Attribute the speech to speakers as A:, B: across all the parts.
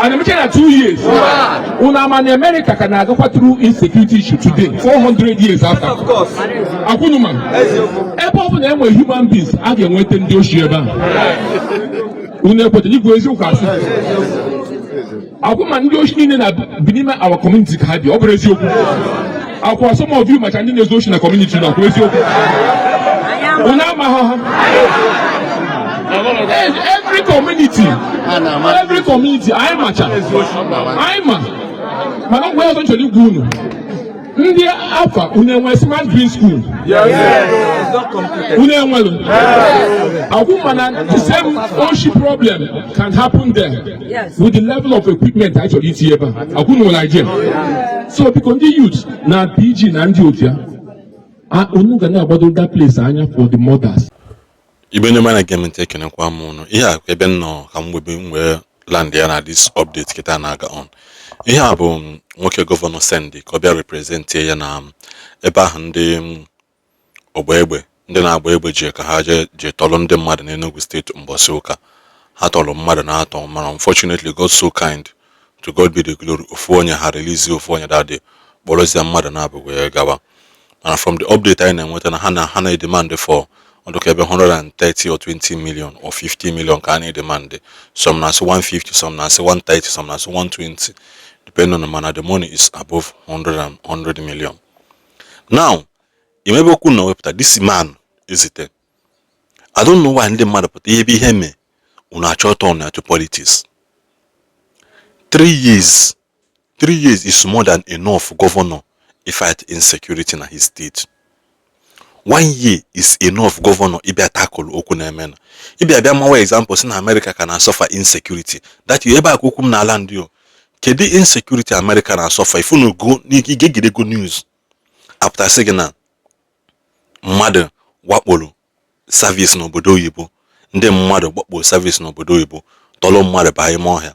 A: A na-emecha na 2 years? Unu ama na America ka na-agakwa through insecurity issue today, 400 years after? Akwụnụma ebe ọ bụla enwe human beings, a ga-enweta ndị oshi ebe a. Unu ekwetara igwe eziokwu asị akwụ ma ndị oshi niile na bi n'ime our community ka ha bi? Ọ bụrụ eziokwu akwa, some of you macha ndị na-ezu oshi na community na akwụ eziokwu. Unu amaghị ha. Every community, every community, anyị macha, anyị ma. Mana ngwa ọzọ m chọrọ igwa unu, ndị afa, unu enwe smart green school? Unu enwelu akwụ? Mana the same oshi problem can happen there with the level of equipment anyị chọrọ itinye ebe a. Akwụ nwere idea. So biko, ndị youth na PG na ndị otu ya, unu ga na-agbado that place anya for the mothers.
B: Ibe ndị na-ege m ntị, ekenekwa m ụnụ. Ihe a ebe m nọ ka m webe m wee land ya na this update kịta na-aga on. Ihe a bụ nwoke governor send ka ọ bịa representie ya na ebe ahụ ndị ọgba egbe, ndị na-agba egbe ji ka ha jee jee tọrọ ndị mmadụ n'Enugu Steeti mbọsị ụka. Ha tọrọ mmadụ na-atọ, mana unfortunately, God so kind, to God be the glory, ofu onye ha release, ofu onye that day, kpọrọzie mmadụ na-abụ wee gawa. Mana from the update anyị na-enweta na ha na-edemand for ọdụka ebe 130 or 20 million or 50 million ka a na-edemand. Some na-asị 150, some na-asị 130, some na-asị 120, depending on, mana the money is above 100 and 100 million. Now imebe okwu na wepụta this man ezite. I don't know why ndị mmadụ pụta ihe ebe ihe mee, unu achọ turn na to politics. 3 years, 3 years is more than enough governor fight insecurity na his state. One year is enough governor ịbịa tackle okwu na-eme na ịbịa bịa mawa example si na America ka na-asuffer insecurity. That ebe a ka okwu m na-ala ndị o. Kedu insecurity America na-asuffer? Ifunu go igegidego news apụtasị gị na mmadụ wakporo service n'obodo oyibo, ndị mmadụ gbakporo service n'obodo oyibo, tọrọ mmadụ baa ime ọhịa,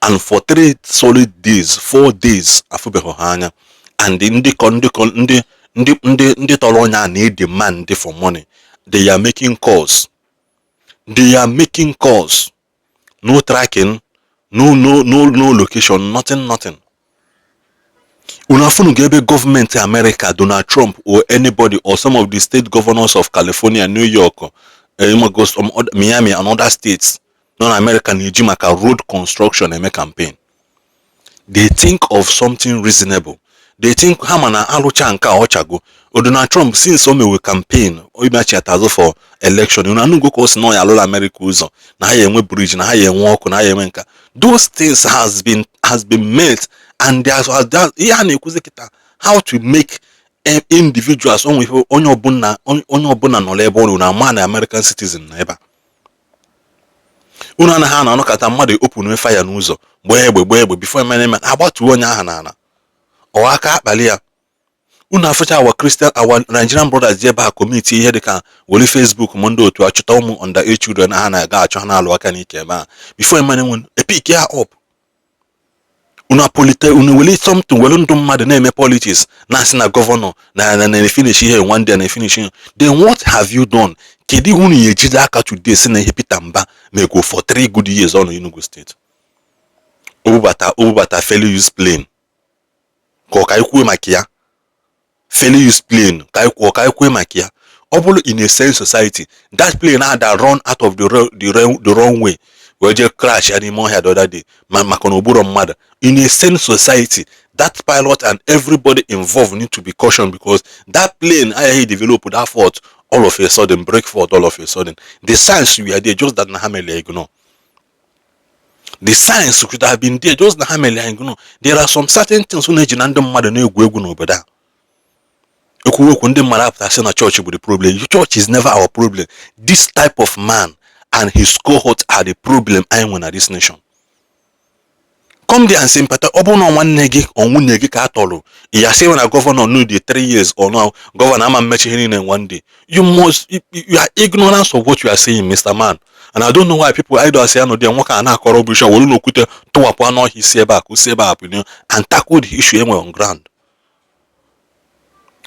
B: and for 3 solid days, 4 days, afụbeghị ha anya. And ndị kọ ndị kọ ndị ndị ndị ndị tọrọ onye a na-edemand for money. They are making calls, they are making calls, no tracking, no location, nothing, nothing. Unu afụnugo ebe gọọmenti America, Donald Trump or anybody or some of the state governors of California, New York, some other, Miami and other states nọ na America na-eji maka road construction eme campaign? They think of something reasonable. They think ha ma na alụcha nke a ọchago. O Donald Trump, since o mewe campaign ịmachiata azụ for election, unu anụgo ka o si na ọ ya alụla America ụzọ, na ha ya enwe bridge, na ha ya enwe ọkụ, na ha ya enwe nka. Those things has been met and ihe a na-ekwuzi kịta, how to make individuals onwe ife onye ọbụla nọrọ ebe ọ nọ na ama na American citizen na ebe a. Unu anaghị anọ anọkọta mmadụ open fire n'ụzọ, gbaa egbe, gbaa egbe, before emere eme agbatuo onye ahụ n'ala, ọ aka akpali ya. Unu afụcha our Christian, our Nigerian brothers ji ebe a commit ihe dịka were Facebook ma ndị otu achọta ụmụ under age children ha na-aga achọ ha na-alụ aka n'ike ebe a, before emere nwe epick ya up. Unu apolite, unu were something were ndụ mmadụ na-eme politics, na-asị na governor na na-efinish ihe one day, na-efinish ihe. Then what have you done? Kedu ihe unu ya ejide aka today si na ihe Peter Mba mego for 3 good years ọ nọ Enugu Steeti? O bubata fairly used plane ka ọ ka anyị kwuo maka ya. Fairly used plane ka anyị kwuo, ka anyị kwuo maka ya. Ọ bụrụ in a sane society, that plane had run out of the runway wee jee crash ya n'ime ọhịa the other day, ma maka na ogburo mmadụ. In a sane society, that pilot and everybody involved need to be cautioned, because that plane agaghị develop that fault all of a sudden, break fault all of a sudden. The signs were there, just that na ha mere ignore. The signs could have been there, just na ha mere ignore. There are some certain things na-eji na ndị mmadụ na-egwu egwu n'obodo a. Ekwu okwu, ndị mmadụ apụta sị na church bụ the problem. Church is never our problem. This type of man and his cohort are the problem anyị nwe na this nation. Come there and sympathize. Ọ bụrụ na nwanne gị ọ nwunye gị ka a tọrọ ya, sị na governor no dey 3 years or no governor ama mmechi ihe niile one day. You must, you are ignorance of what you are saying, Mr. Man, and I don't know why people idle asị ya nọ there. Nwoke a na-akọrọ bụ isi were n'okwute tụwapụ anụ ọhịa isi ebe a ka o si ebe a pụ and tackle the issue enwe on ground.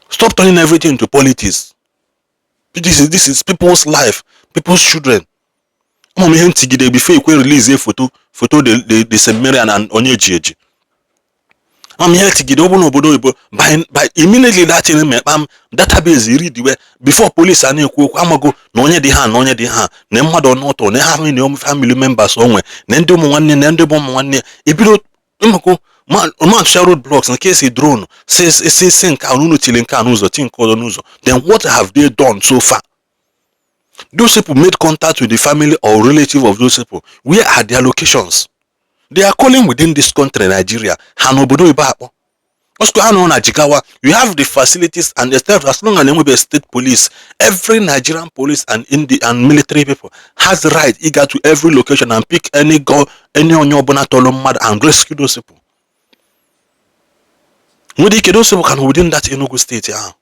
B: Stop turning everything to politics. This is people's life, people's children. Ama m ihe ntigide before ekwe release photo the St. Mary na onye ji eji. Ama m ihe tigide ọ bụ n'obodo oyibo, by immediately that thing mee, kpam, database read we before police a na-ekwu okwu, amago na onye dị ha na onye dị ha na mmadụ ọnụtọ na ha na family members onwe na ndị ụmụ nwanne na ndị bụ ụmụ nwanne ebido ịmakụ ma road blocks nke esi drone si nke a unu tiri nke a n'ụzọ, ti nke ọzọ n'ụzọ. Then what have they done so far? Those people made contact with the family or relative of those people. Where are their locations? They are calling within this country, Nigeria. Ha n'obodo oyibo akpọ Osco ha nọ na Jigawa. You have the facilities and the staff. As long as enwebe state police, every Nigerian police and in and military people has the right ịga to every location and pick any go any onye ọbụla tọrọ mmadụ and rescue those people. Nwere ike those people can within that Enugu State ahụ.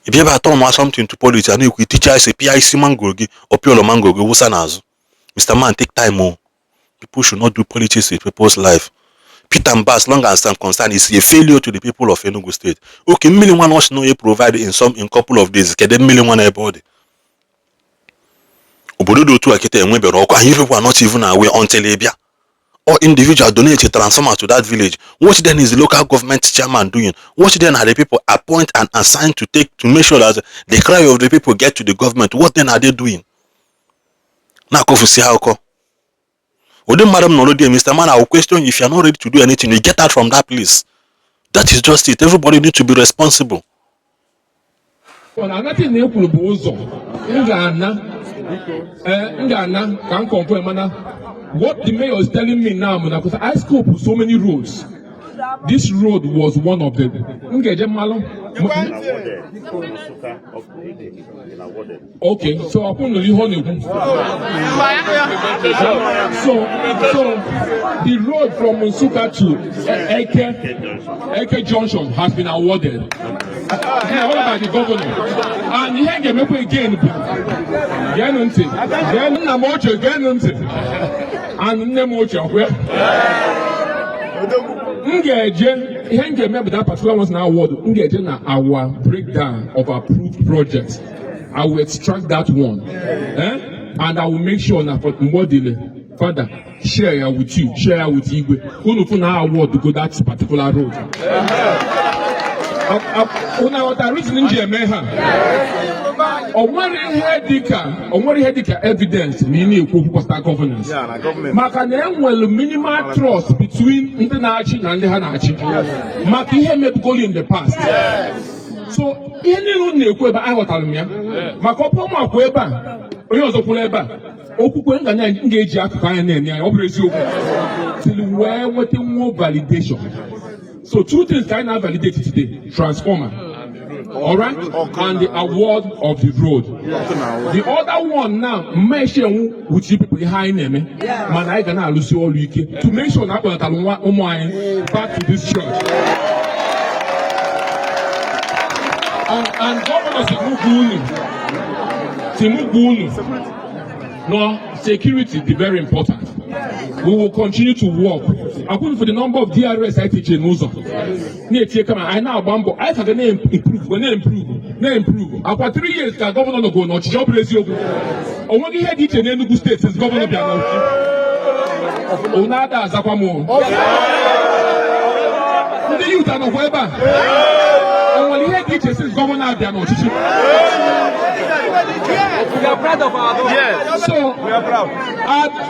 B: Ị bịa ebe atọ ma something to politics a na-ekwu, iticha isi, pịa isi mango gị, ọpịọlọ mango gị wụsa n'azụ. Mr. Man, take time o. People should not do politics with people's life. Peter Mbah, as long as I'm concerned, is a failure to the people of Enugu State. Okay, mmiri nwa nọọsụ na onye provide in couple of days, kedu mmiri nwa na ebe ọ dị? Obodo dị otu a kịta enwebere ọkụ, and you people are not even aware until ị bịa or individual donate a transformer to that village. What then is the local government chairman doing? What then are the people appoint and assigned to take to make sure that the cry of the people get to the government? What then are they doing? Na-akọfusi akụkọ. Ụdị mmadụ m nọrọ there, Mr. Man, I will question you. If you are not ready to do anything, you get out from that place. That is just it. Everybody need to be responsible.
A: Na anatị na ekwuru bụ ụzọ m ga-ana, ee, m ga-ana ka m confirm, mana what the mayor is telling me now bụ na because I scope so many roads, this road was one of them. M ga-eje mmalụ.
C: Nsukka upgrade been awarded.
A: Okay, so ọ kwụ nụrụ ihe ọ na-ekwu. So the road from Nsukka to Eke Junction has been awarded. Yeah, what about the governor? And ihe ga-emekwa again bụ, geenụ ntị, geenụ nna m ochie, geenụ ntị, and nne m ochie, ọkwa m ga-eje, ihe m ga-eme bụ that particular ones na award, m ga-eje na our breakdown of approved projects, I will extract that one, eh? And I will make sure na for mgbe ọ dịle father share ya with you, share ya with igwe unu, fụ na award go that particular road. Unu aghọtara reason m ji eme ha? O nwere ihe dịka evidence ma ị na-ekwu okwu gbasara governance, maka na enwere minimal trust between ndị na-achị na ndị ha na-achị, maka ihe mebugolu in the past. So ihe niile unu na-ekwu ebe a, aghọtara m ya, maka ọ bụrụ m akwụ ebe a, onye ọzọ kwuru ebe a, okwukwe m m ga-eji akụkụ anya na-ene anya, ọ bụrụ eziokwu till wee nweta nwuo validation. So two things ka anyị na-validate today: transformer, all right, and the award of the road. The other one now, mmeshenwu with you people, ihe anyị na-eme, mana anyị ga na-alụsi ọrụ ike to make sure na akpọlatara nwa ụmụ anyị back to this church. And governor si mụ gwa unu no, security dị very important. We will continue to work according for the number of DRS anyị tinyere n'ụzọ na-etinye, kama anyị na-agba mbọ, anyị ka ga na-improve, na-improve, na-improve. Akwa 3 years ka governor nọgo n'ọchịchị, ọ bụrụ eziokwu, o nweghị ihe dị iche n'Enugu State since governor bịa n'ọchịchị. Unu ada azakwa m o. Ndị youth anọkwa ebe a, o nwere ihe dị iche since governor abịa n'ọchịchị?
D: We are proud of our government.
A: So
D: We are proud.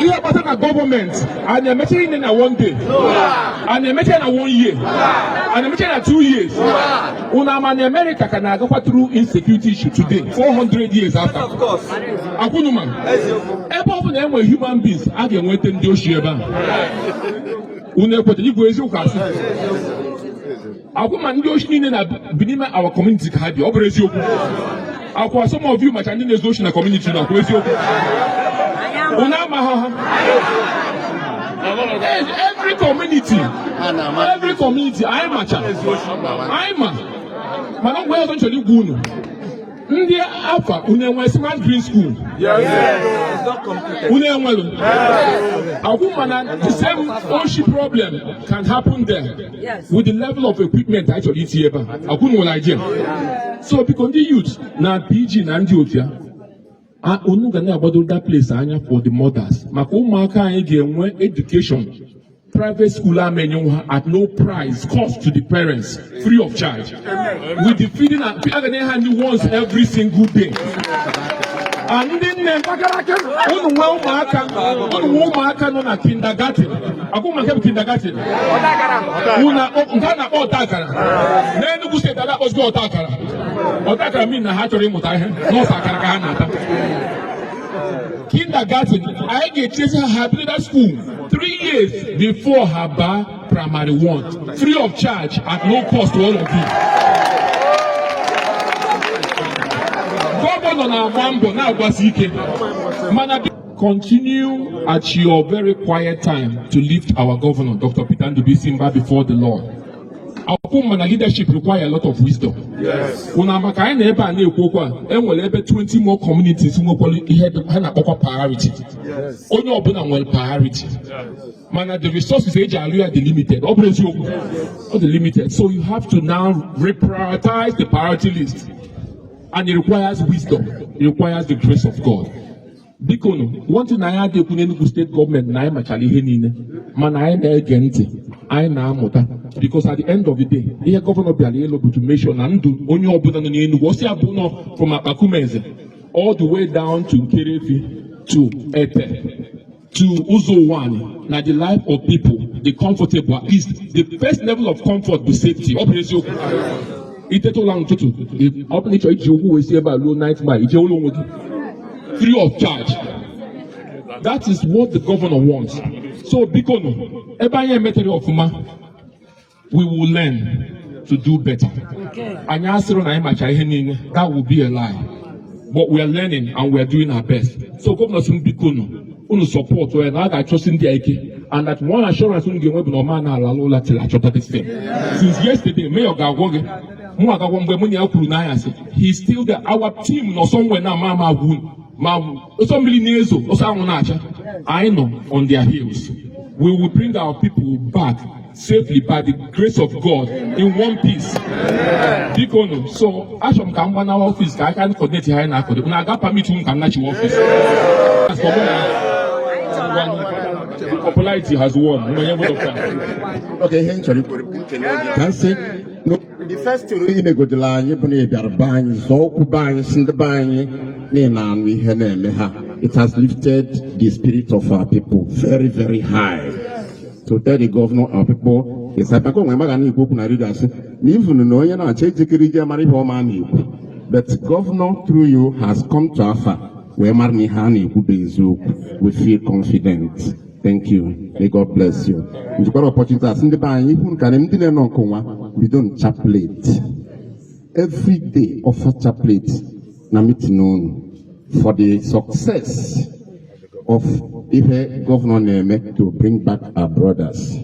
A: Ihe gbasara na gọọmenti a na-emecha ihe na one day, a na-emecha na one year, a na-emecha na 2 years. Unu ama na America ka na-agakwa through insecurity issue today, 400 years after?
D: Of course.
A: Akwụnụma ebe ọ bụla enwe human beings, a ga-enweta ndị oshi ebe a. Unu ekwetara igwe eziokwu asị akwụ ma ndị oshi niile na bi n'ime our community ka ha bi? Ọ bụrụ eziokwu, akwa some of you macha ndị na-ezu oshi na community na akwa eziokwu, unu amaghị ha. Every community, every community, anyị macha, anyị ma. Mana ngwa ọzọ m chọrọ igwa unu, ndị afa unu enwe smart green school?
D: It's not completed.
A: Unu enwelu akwụ, mana the same oshi problem can happen there with the level of equipment anyị chọrọ itinye ebe a. Akwụ nwere idea. So biko, ndị youth na PG na ndị otu ya. Unu ga na-agbado that place anya for the mothers, maka ụmụaka anyị ga-enwe education. Private school amenyenwu ha at no price cost to the parents, free of charge, with the feeding. A ga na ha nri once every single day. And ndị nne, unu nwee ụmụaka, unu nwee ụmụaka nọ na kindergarten, agụ maka bụ kindergarten unu nke a na-akpọ ọta akara n'Enugu Steeti, a na-akpọzigo ọta akara. Ọta akara mean na ha chọrọ ịmụta ihe n'ọsọ akara ka ha na-ata. Kindergarten, anyị ga-echezi ha, ha bido that school 3 years before ha baa primary one, free of charge, at no cost to all of you. Gọvanọ na-agba mbọ, na-agbasi ike, mana continue at your very quiet time to lift our governor, Dr. Peter Ndubuisi Mbah, before the Lord. Akwụ mana leadership require a lot of wisdom. Unu maka anyị na ebe a na-ekwu okwu a, enwere ebe 20 more communities nwekwara ihe ha na-akpọkwa priority. Onye ọbụla nwere priority, mana the resources eji alụ ya dị limited. Ọ bụrụ eziokwu, ọ dị limited, so you have to now reprioritize the priority list, and it requires wisdom, it requires the grace of God. Biko nụ, one thing anyị adịghị ekwu n'Enugu Steeti gọọmenti na anyị machara ihe niile, mana anyị na-ege ntị, anyị na-amụta, because at the end of the day, ihe gọvanọ bịara ịlụ bụ to make sure na ndụ onye ọbụla nọ n'Enugu, ọsị abụ nọ from Akpakumeze all the way down to Nkerefi to Ete to Ụzọ Ụwanị, na the life of people dị comfortable. At least the first level of comfort bụ safety. Ọ bụ eziokwu, iteta ụlọ n'ụtụtụ, ọ bụrụ na ị chọrọ iji ụkwụ wee si ebe a ruo 9th Mile, ije ụlọ onwe gị free of charge. That is what the governor wants. So biko nụ, ebe anyị emetere ọfụma, we will learn to do better. Anyị asịrị na anyị macha ihe niile, that will be a lie, but we are learning and we are doing our best. So governor sị m, biko nụ, unu support ya na a ga-achọsi ndị a ike, and that one assurance unu ga-enwe bụ na ọma na-alala ụla till achọta this thing. Since yesterday, mayor ga-agwọ gị, mụ agagwọ mgbe mụ na ya kwuru n'anyasị, he still there. Our team nọ somewhere na ama ama agwụ unu ma ọsọ mmiri na-ezo, ọsọ anwụ na-acha, anyị nọ on their heels. We will bring our people back safely by the grace of God in one piece. Biko nụ, so achọrọ m ka m gbanawa office ka aka coordinate ha anyị na-akọdo na aga permit m ka m nachiwa office. As for mụ na popularity has won. Mgbe nye vote of thanks.
E: Okay, ihe m chọrọ ikwu ka m sị the first thing ị megodila anyị bụ na ị bịara be anyị, zọọ ụkwụ be anyị, si ndị be anyị na ị na-anụ ihe na-eme ha. It has lifted the spirit of our people very, very high to tell the governor our people is happy. Maka onwe maga na-ekwu okwu na redio, asị na even na onye na-achọ ejikere ije mara ihe ọma a na-ekwu, but governor through you has come to Afa wee mara na ihe a na-ekwu bụ eziokwu. We feel confident. Thank you. May God bless you. Njikwara opportunity asị ndị be anyị ihu nka na ndị na-enọ nke nwa bido chaplet every day, offer chaplet na meeting unu for the success of ihe gọvanọ na-eme to bring back our brothers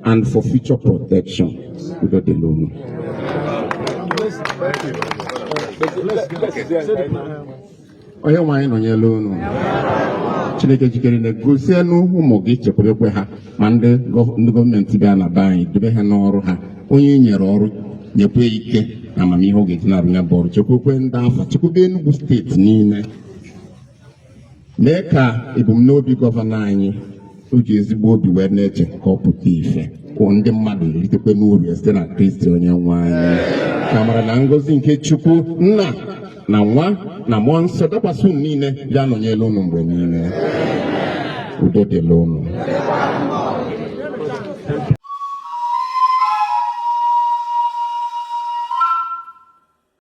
E: and for future protection. Udo dịrị unu. Onye nwe anyị nọnyere unu. Chineke jikere na-egosienụ ụmụ gị, chekwabekwe ha, ma ndị gọọmenti bịa na be anyị, dobe ha n'ọrụ ha. Onye e nyere ọrụ, nyekwa ike na amamihe ọ ga-eji na-arụ ya bụ ọrụ. Chekwekwe ndị Afa, chekwebe Enugu Steeti niile, mee ka ebumnobi gọvanọ anyị o ji ezigbo obi wee na-eche ka ọ pụta ife, kwụ ndị mmadụ eritekwe n'uru ya site na Kristi onye nwe anyị. Ka amara na ngọzi nke Chukwu Nna na Nwa na Mmụọ Nsọ dakwasị unu niile, bịa nọnyere unu mgbe niile. Udo dịrị unu.